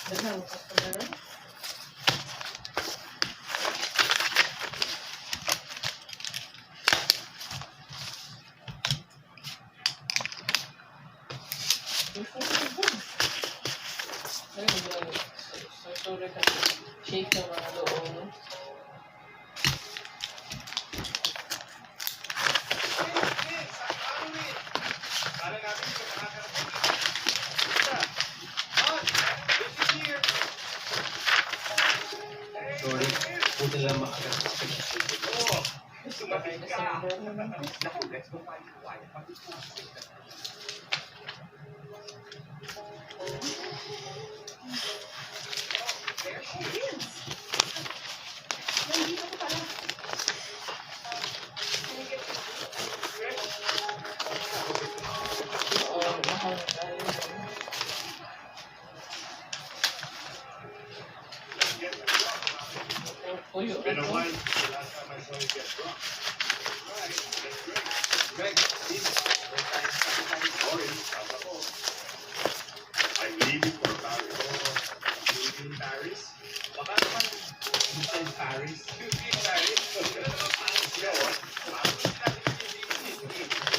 Daghan mo customer. Ay, sorry kasi shake ng mga doon. Sorry. Buti lang makagat. Patay na server. Nandito ko pala. Oo, mahal na tayo. Puyo. Been a while since the last time I saw you get drunk. Alright, let's drink. Greg, Sorry, tama ko. I'm leaving for Paris. Leaving Paris? Baka naman inside Paris. Leaving Paris? Pero naman Paris yun.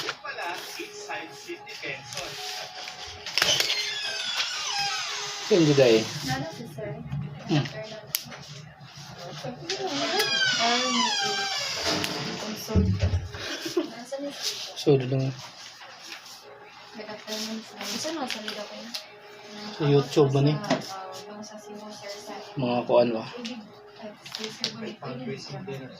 Yung pala, inside City Benson. Saan juday? Nana si sir. After na. Or maybe consult. Nasa ni sir? So, dun Good afternoon, sir. Gusto na sa liga ko. Sa YouTube ba ni? Sa Cebu, sir, sa Mga kuan ba? Ay, sir, Fundraising dinner.